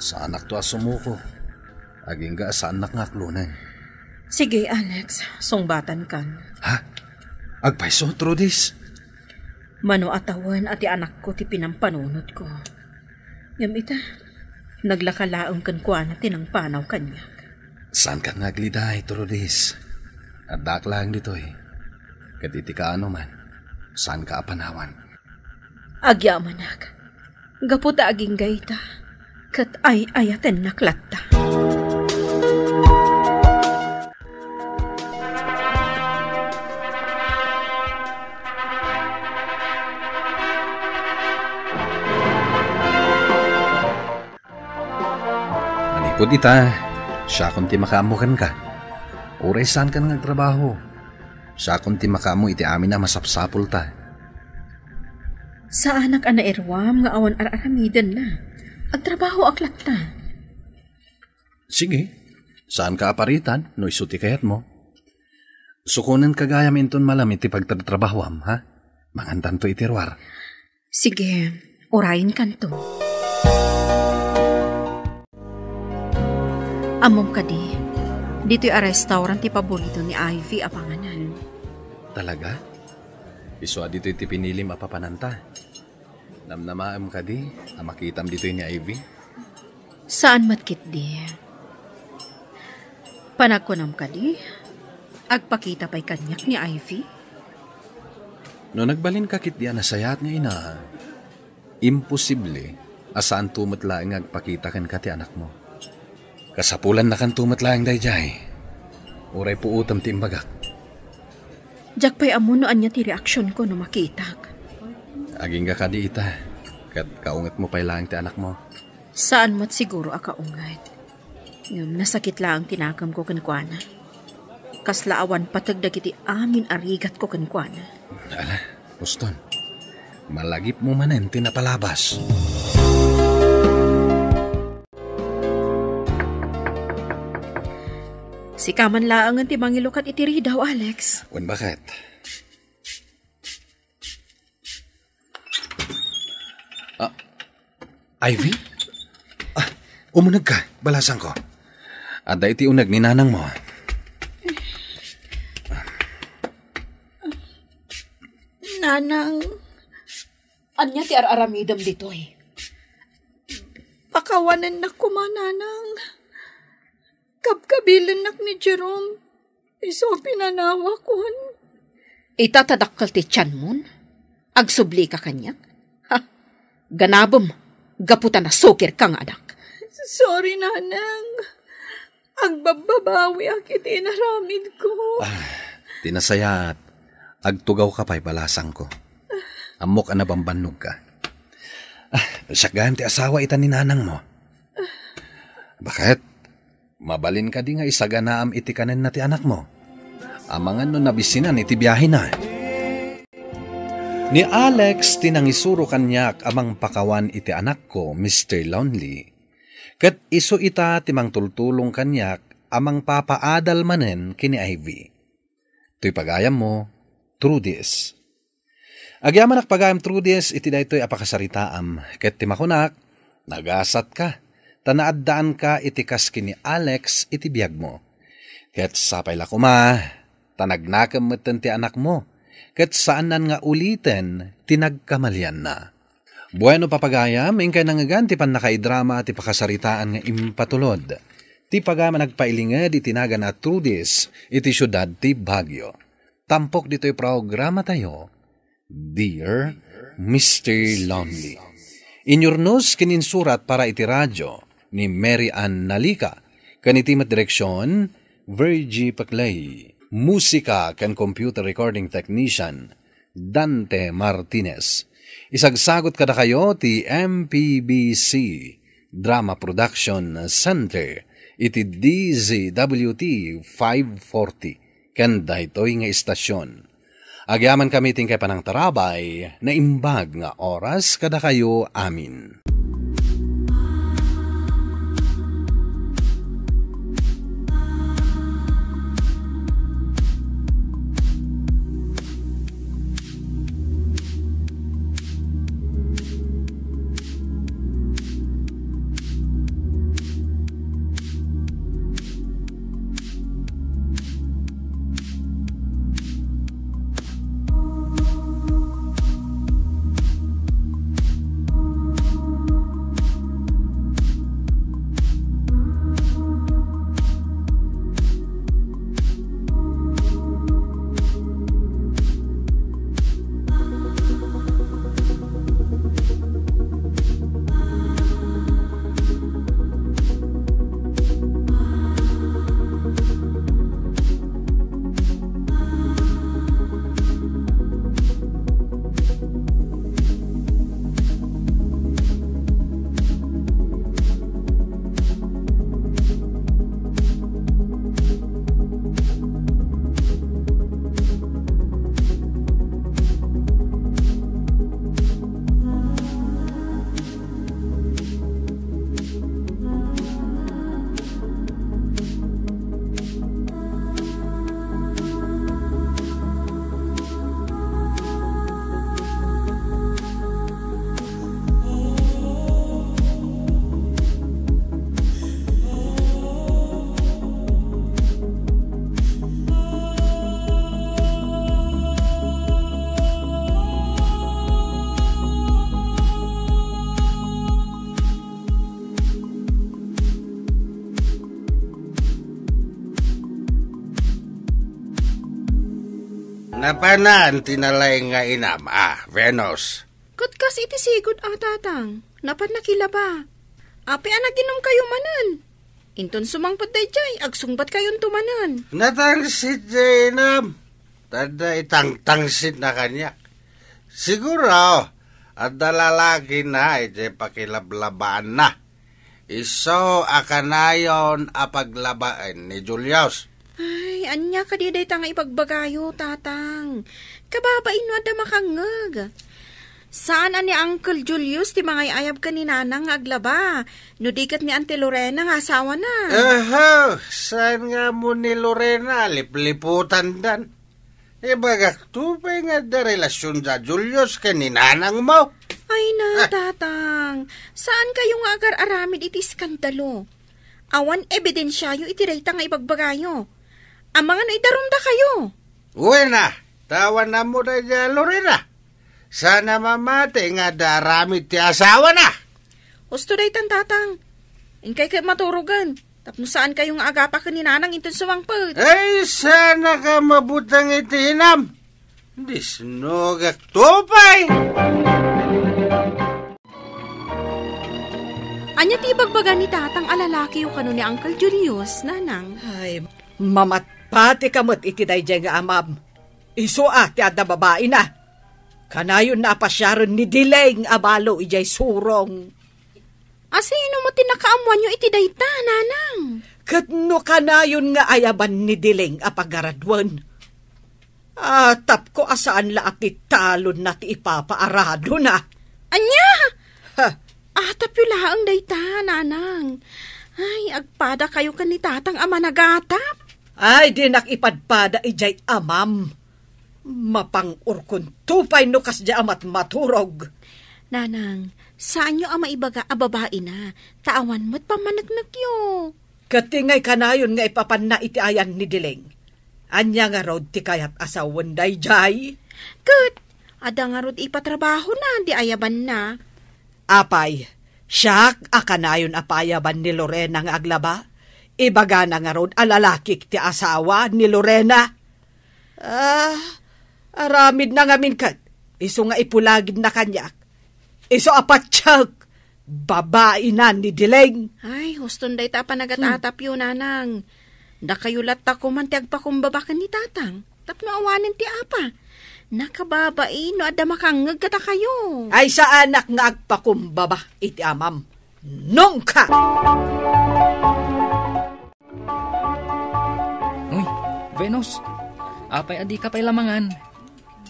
Saanakto a sumuko. Agingga a saannak nga aklonen. Sige, Alex, sungbatankan. Ha? Agpayso, Trudis? Mano a tawen a ti anakko ti pinampanunotko. Ngem ita, naglaka laeng kenkuana ti nangpanaw kaniak. Saankan nga agliday, Trudis. Addaak laeng ditoy. Ket iti kaano man, saanka a panawan. Agyamanak. Gapu ta agingga ita, ket ay-ayatennak latta. Manipud ita, siakon ti makaammo kenka. Uray saankan nga agtrabaho, siakon ti makaammo iti amin a masapsapulta. Saanak a nairuam nga awan ar-aramidenna. Agtrabahoak latta. Sige, saanka a paritan no isu ti kayatmo. Sukonenka gayam inton malem iti pagtratrabahoam, ha? Mangantanto iti ruar. Sige, urayenkanto. Ammom kadi, ditoy a restaurant ti paborito ni Ivy a panganan. Talaga? Isu a ditoy ti pinilim a papananta. Namnamaem kadi a makitam ditoy ni Ivy? Saan met ketdi. Panagkunam kadi, agpakita pay kaniak ni Ivy? No nagbalinka ketdi a nasayaat nga ina, imposible a saanto met laeng nga agpakita kenka ti anakmo. Kasapulannakanto met laeng daydiay. Uray puotem ti imbagak. Diak pay ammo no ania ti reaksionko no makitak. Agingga kadi ita, ket kaungetmo pay laeng ti anakmo. Saan met siguro a kaunget. Ngem nasakit laeng ti nakemko kenkuana. Kasla awan pateg dagiti amin a rigatko kenkuana. Ala, Uston, malagipmo manen ti napalabas. Sika man laengen ti mangilukat iti ridaw, Alex. Wen, baket? Ah, Ivy? Ah, umunegka, balasangko. Adda iti uneg ni nanangmo. Nanang. Ania ti ar-aramidem ditoy? Pakawanennak koma, Nanang. Kabkabilennak ni Jerome. Isu a pinanawakon. Ita ta dakkel ti tianmon? Agsublika kaniak? Ha? Ganabem, gapu ta nasukirka nga anak. Sorry, Nanang. Agbabbabawiak iti inaramidko. Ah, ti nasayaat, agtugawka pay, balasangko. Ammok a nabambannogka. Ah, siak gayam ti asawa ita ni nanangmo. Baket? Mabalin kadi nga isaganaam iti kanenna ti anakmo? Amangan no nabisinan iti biahena. Ni Alex ti nangisuro kaniak a mangpakawan iti anakko, Mister Lonely. Ket isu ita ti mangtultulong kaniak a mangpapaadal manen ken ni Ivy. Toy pagayammo, Trudis. Agyamanak pagayam, Trudis, iti daytoy a pakasaritaam, ket ti makunak, nagasatka, ta naaddaanka iti kas ken ni Alex iti biagmo. Ket sapay la koma, ta nagnakem metten ti anakmo, ket saannan nga uliten ti nagkamalianna. Bueno, papagayam, inkay nangngegan ti pannakaidrama ti pakasaritaan nga impatulod ti pagayam a nagpailinged iti nagan a Trudis iti siudad ti Baguio. Tampok ditoy programatayo, Dear Mister Lonely. Inyurnos ken insurat para iti radyo ni Mary Ann Nalica, ken iti met direksion, Virgie Paclay. Musika ken computer recording technician, Dante Martinez. Isagsagot kadakayo ti M P B C Drama Production Center iti D Z W T five forty, ken daytoy nga istasion. Agyamankami ti inkay panangtarabay, naimbag nga oras kadakayo amin. Napanan ti nalaing nga inam, a, Venus. Ket kas iti sigud a, Tatang, napan nakilaba. Apay a naginumkayo manen? Inton sumangpet daydiay, agsungbatkayonto manen. Natangsit ti inam. Tadda itangtangsit na kaniak. Siguro, adda lalaki na iti pakilablabaanna. Isu a kanayon a paglabaen ni Julius. Ay, ania kadi dayta nga ibagbagayo, Tatang? Kababain no adda makangngeg. Saan a ni Uncle Julius ti mangay-ayab ken ni Nanang nga aglaba, no di ket ni Auntie Lorena nga asawana. Aha, saan nga ammo ni Lorena, lipliputandan. Ibagakto pay nga adda relasion da Julius ken ni nanangmo. Ay na, Ah. Tatang, saan kayo nga agar-aramid iti iskandalo? Awan ebidensiayo iti dayta nga ibagbagayo. Amangan no idarumda kayo. Wen a, ta awan ammo daydiay a Lorena. Saan a mamati nga adda aramid ti asawana. Husto daytan, Tatang. Inkay ket maturogen. Tapno saan kayo nga agapa ken ni Nanang inton sumangpet. Ay, saan a ka mabutang iti inam. Disnogak to pay. Ania ti ibagbaga ni Tatang a lalakiyo kano ni Uncle Julius, Nanang? Ay, mamatpatika met iti daydiay nga amam. Isu a ti adda babaina. Kanayonna a pasiaren ni Dileng a balo idiay surong. Asino met ti nakaammoanyo iti dayta, Nanang? Ket no kanayon nga ayaban ni Dileng a pagaraduen, atapko a saan la a ti talonna ti ipapaaradona. Ania? Ha. Atapyo laeng dayta, Nanang. Ay, agpada kayo ken ni Tatang a managatap. Ay, dinak ipadpada idiay amam. Mapang-urkonto pay no kasdiay a matmaturog. Nanang, saanyo a maibaga a babaina, ta awan met pammaneknekyo. Ket ti ngay kanayon nga ipapanna iti ayan ni Dileng. Ania ngarud ti kayat a sawen daydiay? Ket, adda ngarud ipatrabahona, di ayabanna. Apay, siak a kanayon a paayaban ni Lorena nga aglaba? Ibagana ngarud a lalakik ti asawa ni Lorena? Ah, aramidna ngamin ket isu nga ipulagidna kaniak. Isu a patiek, babaina ni Dileng. Ay, huston dayta a panagat-atapyo, Nanang. Dakayo latta koman ti agpakumbaba ken ni Tatang. Tapno awanen ti apa. Nakababain no adda makangngeg kadakayo. Ay, saanak nga agpakumbaba iti amam. Nungka! Venus, apay a dika pay la mangan?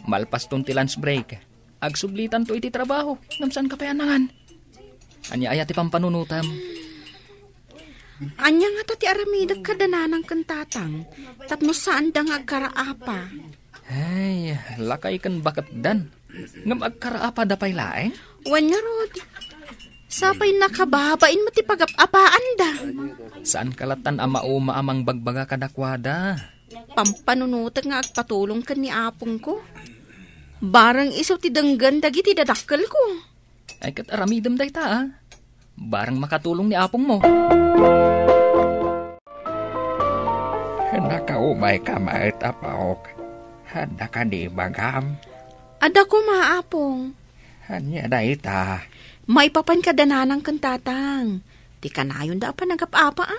Malpaston ti lunch break. Agsublitanto iti trabaho, ngem saanka pay a nangan. Ania aya ti pampanunotam? Ania ngata ti aramidek kada nanang ken tatang, tapno saanda nga agkaraapa? Ay, lakay ken baketdan. Ngem agkaraapada pay laeng? Wen ngarud, sapay nakababain met ti pagap-apaanda. Saanka lattan a mauma a mangbagbaga kadakuada? Pampanunotek nga agpatulong ken ni apongko. Bareng isu ti denggen dagiti dadakkelko. Ay, ket aramidem dayta, a. Bareng makatulong ni apongmo. Nakaumayka met, Apok. Adda kadi ibagam? Adda koma, Apong. Ania dayta? Maipapan kada nanang ken tatang. Ti kanayonda a panagap-apa, a.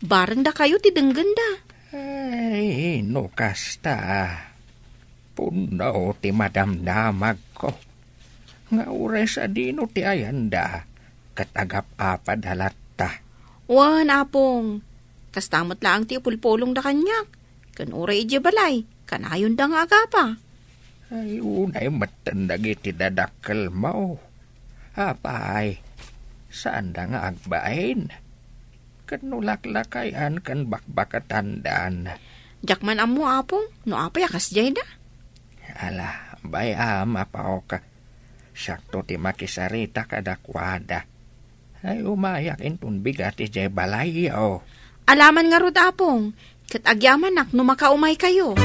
Bareng dakayo ti denggenda. Ay, no kasta. Pudno ti madamdamagko. Nga uray sadino ti ayanda, ket agap-apada latta. Wen, Apong, kasta met laeng ti ipulpulongda kaniak, ken uray idiay balay, kanayonda nga agapa. Ay, unay metten dagiti dadakkelmo. Apay, saanda nga agbain? Ket no laklakayan ken bakbaketandan? Diak man ammo, Apong, no apay a kasdiayda. Ala, bay-am, Apok. Siakto ti makisarita kadakuada. Ay, umayak inton bigat idiay balayyo. Alaman ngarud, Apong, ket agyamanak no makaumaykayo.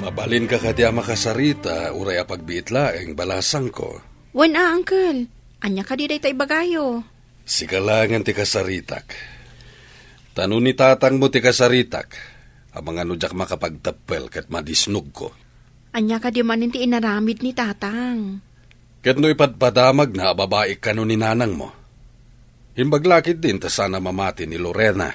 Mabalinka kadi a makasarita, uray apagbiit laeng, balasangko? Wen a, Uncle. Ania kadi dayta ibagayo? Sika laengen ti kasaritak. Ta no ni tatangmo ti kasaritak, amangan no diak makapagteppel ket madisnogko. Ania kadi manen ti inaramid ni tatang? Ket no ipadpadamagna a babai kano ni nanangmo? Imbag la ketdin ta saan a mamati ni Lorena.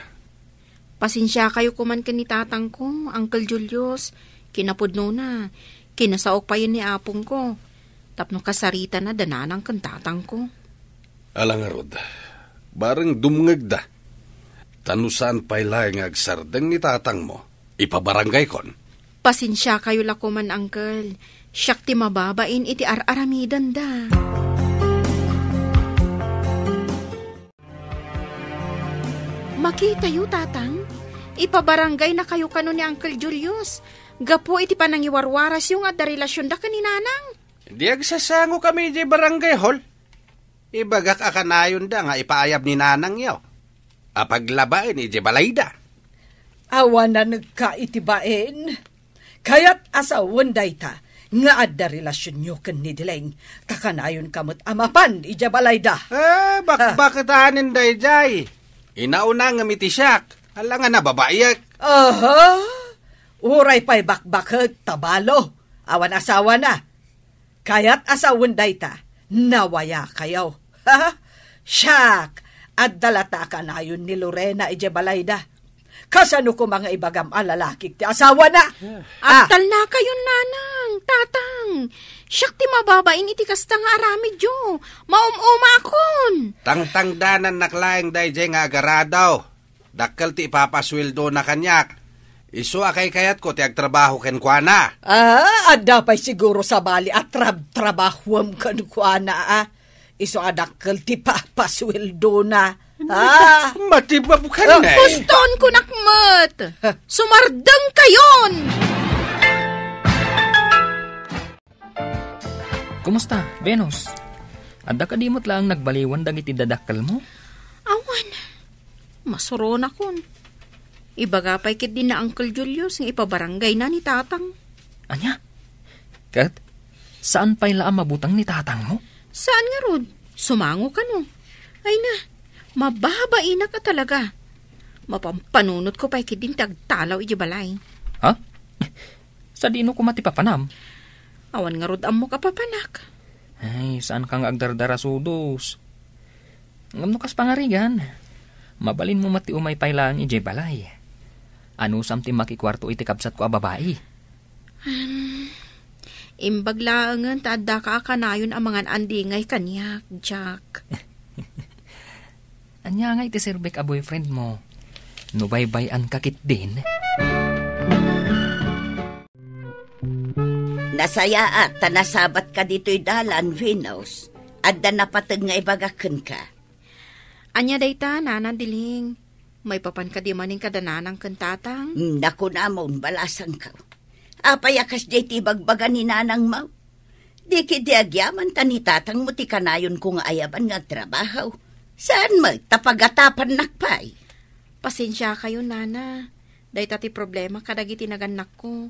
Pasensiakayo koman ken ni tatangko, Uncle Julius. Kinapudnona, kinasaok payen ni apongko tapno kasaritana da nanang ken tatangko. Ala ngarud, bareng dumngegda. Ta no saan pay laeng nga agsardeng ni tatangmo, ipabarangaykon. Pasensiakayo la koman, Uncle. Siak ti mababain iti ar-aramidenda. Makitayo, Tatang. Ipabarangaynakayo kano ni Uncle Julius gapu iti panangiwarwarasyo nga adda relasionda ken ni Nanang. Di agsasangokami idiay barangay hall. Ibagak a kanayonda nga ipaayab ni nanangyo a paglabaen idiay balayda. Awan nanegka iti bain. Kayat a sawen dayta nga adda relasionyo ken ni Dileng, ta kanayonka met a mapan idiay balayda. Eh, bakbaketanen daydiay. Inauna ngem iti siak, alangan a babaiek. Aha! Uray pay bakbaket, tabalo, awan asawana. Kayat a sawen dayta, nawayakayo. Siak, adda latta a kanayon ni Lorena idiay balayda. Kasano koma nga ibagam a lalakik ti asawana? Ah. Agtalnakayon, Nanang, Tatang. Siak ti mababain iti kasta nga aramidyo. Maum-umaakon. Tangtangdanannak laeng daydiay nga agarado. Dakkel ti ipapasueldona kaniak. Isu a kaykayatko ti agtrabaho kenkuana. Ah, adda pay siguro sabali a trab-, trabahuem kenkuana, ah. Isu a dakkel ti papasueldona. Ah. Matibabkan na eh. Puston kunak met. Sumardengkayon! Kumusta, Venus? Adda kadi met laeng nagbaliwan dagiti dadakkelmo? Awan. Masuronakon. Ibaga pay ketdi ni Uncle Julius nga ipabarangayna ni Tatang. Ania? Ket, saan pay la a mabuteng ni Tatangmo? Saan ngarud? Sumango kano. Ay na, mababainak a talaga. Mapampanunotko pay ketdin ti agtalaw idiay balay. Ha? Sadino koma ti papanam? Awan ngarud ammok a papanak. Ay, saanka nga agdardarasudos. Ngem no kas pangarigan, mabalinmo met ti umay pay laeng idiay balay. Anusam ti makikuarto iti kabsatko a babai? Em, imbag laengen ta addaka a kanayon a mangan-andingay kaniak, Jack. Ania ngay ti serbek a boyfriend mo? No baybay-anka ketdin? Nasayaat ta nasabatka ditoy dalan, Venus. Adda napateg nga ibagak kenka. Ania dayta, Nana Diling? Maipapan kadi manen kada nanang ken tatang? Hmm, nakunamon, balasangko. Apay a kasdiay ti ibagbaga ni nanangmo? Di ketdi agyaman ta ni tatangmo ti kanayonko nga ayaban nga agtrabaho. Saan met ta pagatapannak pay? Pasensiakayo, Nana. Dayta ti problema kadagiti nagannakko.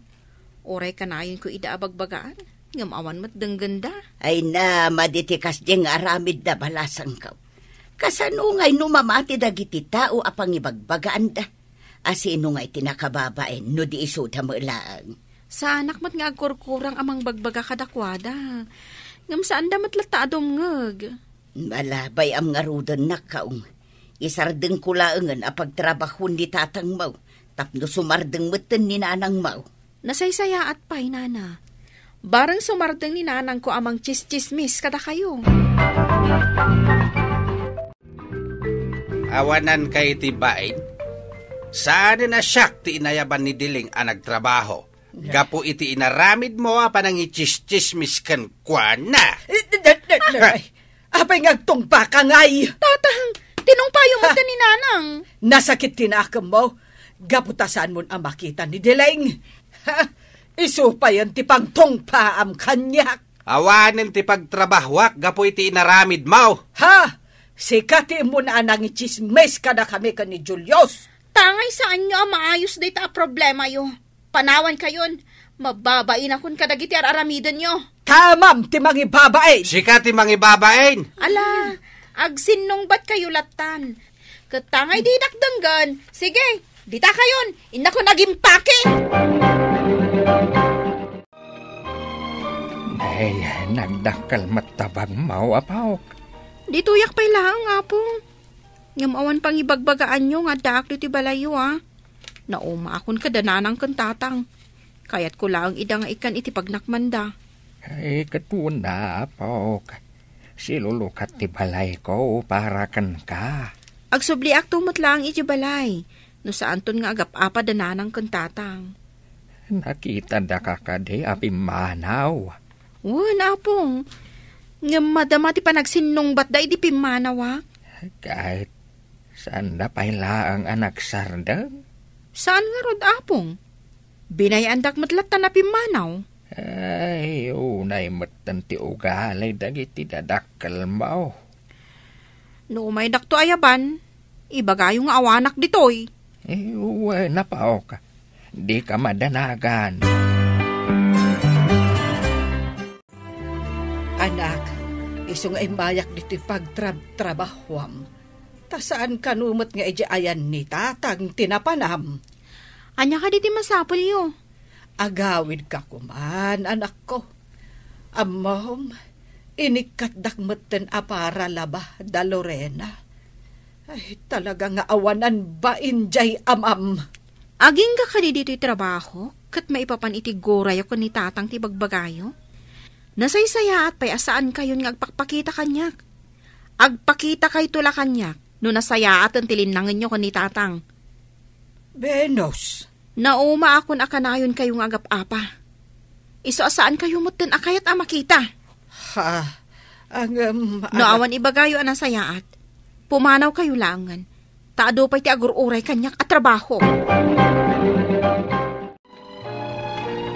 Uray kanayonko ida a bagbagaan, ngem awan met denggenda. Ay na, madi ti kasdiay nga aramidda, balasangko. Kasano ngay no mamati dagiti tao a pangibagbagaanda? A sino ngay ti nakababain no di isuda met laeng? Saanak met nga agkurkurang a mangbagbaga kadakuada. Ngem saanda met latta a dumngeg. Ala, bay-am ngarudennak, Kaong. Isardengko laengen a pagtrabahoen ni tatangmo tapno sumardeng metten ni nanangmo. Nasaysayaat pay, Nana. Bareng sumardeng ni nanangko a mangtsistsismis kadakayo. Awanan kay iti bain? Saanen a siak ti inayaban ni Diling a nagtrabaho gapu iti inaramidmo a panangitsistsismis kenkuana. Eh, d-, d-, d-, d-, ay, apay nga agtungpaka ngay? Tatang, tinungpayo met ni Nanang. Nasakit ti nakemmo, gapu ta saanmon a makita ni Diling. Ha? Isu payen ti pangtungpaam kaniak. Awanen ti pagtrabahoak gapu iti inaramidmo. Ha? Sika ti immuna a nangitsismis kadakami ken ni Julius. Tangay saanyo a maayos dayta a problemayo. Panawankayon, mababainakon kadagiti ar-aramidenyo. Kamam ti mangibabain! Sika ti mangibabain! Ala, agsinnungbatkayo lattan. Ket tangay didak denggen, sige, ditakayon, innakon agimpake! Ay, nagdakkel met ta bagmo, Apok. Ditoyak pay laeng, Apo. Ngem awan pangibagbagaanyo nga addaak ditoy balayyo, a. Naumaakon kada nanang ken tatang. Kayatko laeng ida nga ikkan iti pagnakmanda. Ay, ket wen, Apok. Silulukat ti balayko para kenka. Agsubliakto met laeng iti balay, no saanton nga agap-apa da nanang ken tatang. Nakitada ka kadi a pimmanaw? Wen, Apong. Ngem madama ti panagsinnungbatda idi pimmanawak. Ket saanda pay laeng a nagsardeng? Saan ngarud, Apong. Binayaandak met latta a pimmanaw. Ay, unay metten ti ugali dagiti dadakkelmo. No umaydakto ayaban, ibagayo nga awanak ditoy. Eh, wen, Apok. Dika madanagan. Anak, isu nga immayak ditoy pagtrab-trabahuam. Ta saan kano met nga idiay ayan ni tatang ti napanam. Ania kadi ti masapulyo? Agawidka koman, anakko. Ammom, inikkatdak metten a para laba da Lorena. Ay, talaga nga awanan bain jay amam. Agingga kadi ditoy trabaho, ket maipapan iti gurayo ken ni tatang ti bagbagayo? Nasaysayaat pay a saankayon nga agpakpakita kaniak. Agpakitakayto la kaniak no nasayaaten ti linnangenyo ken ni tatang. Venus. Naumaakon a kanayonkayo nga agap-apa. Isu a saankayo metten a kayat a makita. Ha? Ngem, no awan ibagayo a nasayaat, pumanawkayo laengen, ta adu pay ti agur-uray kaniak a trabaho.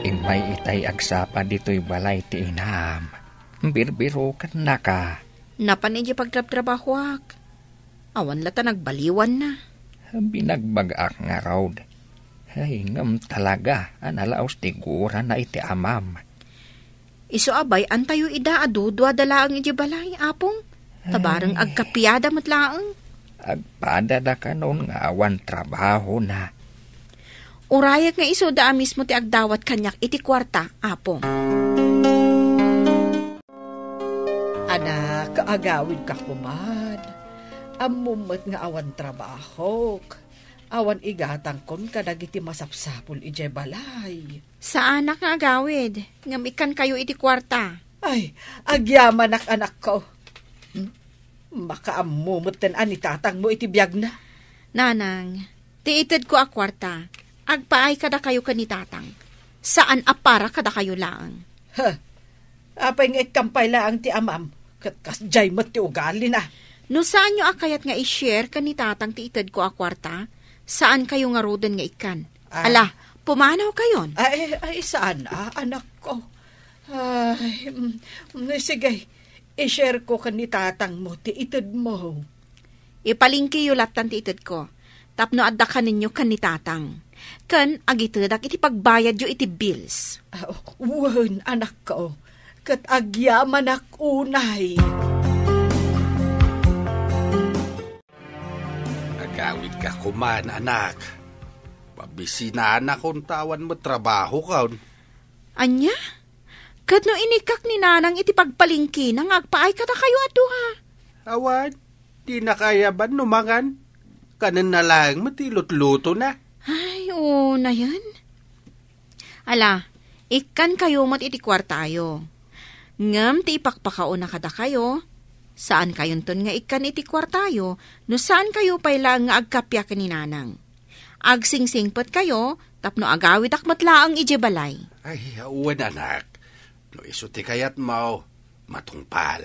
Immay itay agsapa ditoy balay ti inam. Birbirokennaka. Napan idiay pagtrabtrabahoak. Awan latta nagbaliwanna. Binagbagak ngarud. Ay, ngem talaga a nalaos ti gurana iti amam. Isu a bay-antayo ida a duduada laeng idiay balay, Apong. Ta bareng agkapiada met laeng. Agpadada kanon nga awan trabahona. Urayek nga isuda a mismo ti agdawat kaniak iti kuarta, Apong. Anak, agawidka koman. Ammom met nga awan trabahok. Awan igatangkon kadagiti masapsapul idiay balay. Saanak nga agawid, ngem ikkankayo iti kuarta. Ay, agyamanak, anakko. Hmm? Makaammo metten a ni tatangmo iti biagna. Nanang, ti itedko a kuarta, agpaay kadakayo ken ni tatang. Saan a para kadakayo laeng. Huh. Apay nga ikkan pay laeng ti amam, ket kasdiay met ti ugalina. No saanyo a kayat nga i-share ken ni tatang ti itedko a kuarta, saan kayo ngaruden nga ikkan. Ah. Ala, pumanaw kayon. Ay, ay, saan, ah, anak ko? Ay, mm, mm, sige, i-share ko ken ni tatangmo ti itedmo. Ipalingkiyo lattan ti itedko, tapno adda kanenyo ken ni tatang. Ken agitedak iti pagbayadyo iti bills. Ah, wen, anak ko, ket agyamanak unay. Agawidka koman, anak. Pabisinanak unta awan met trabahokon. Ania? Ket no inikkak ni Nanang iti pagpalingkina nga agpaay kadakayo a dua? Awan, dinaka ayaban no mangan. Kanenna laeng met ti lutlutona. Ay, unayen. Ala, ikkankayo met iti kuartayo. Ngem ti ipakpakaona kadakayo, saankayonton nga ikkan iti kuartayo no saankayo pay laeng nga agkappia ken ni Nanang. Agsingsingpetkayo tapno agawidak met laeng idiay balay. Ay, wen, anak. No isu ti kayatmo, matungpal.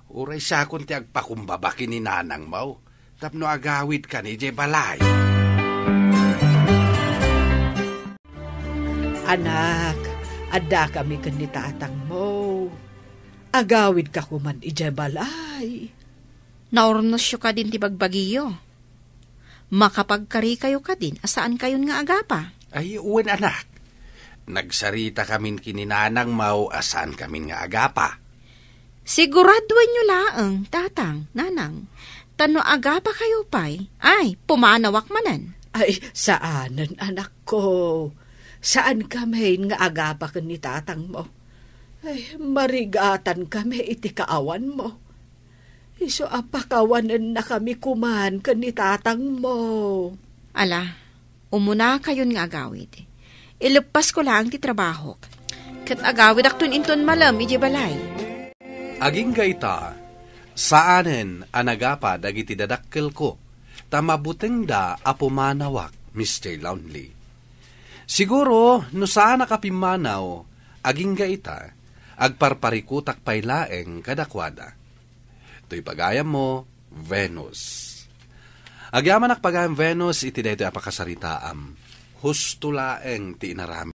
Uray siakon ti agpakumbaba ken ni nanangmo tapno agawidkan idiay balay. Anak, addakami ken ni tatangmo. Agawidka koman idiay balay. Naurnosyo kadin ti bagbagiyo. Makapagkarikayo kadin a saankayon nga agapa. Ay, wen, anak. Nagsarita kamin ken ni nanangmo a saankamin nga agapa. Siguraduenyo laeng, tatang, nanang. Ta no agapakayo pay, ay, pumanawak manen. Ay, saanen, anak ko. Saan kamin nga agapa ken ni tatangmo. Ay, marigatan kami iti kaawanmo. Isu a pakawanennakami koman ken ni tatangmo. Ala, umunakayon nga agawid. Ileppasko laeng ti trabahok, ket agawidakton inton malem idiay balay. Agingga ita, saanen a nagapa dagiti dadakkelko, ta mabutengda a pumanawak, Mister Lonely. Siguro, no saanak a pimmanaw, agingga ita, agparparikutak pay laeng kadakuada. Toy pagayammo, Venus. Agyamanak pagayam, Venus, iti daytoy a pakasaritaam. Husto laeng ti inaramid.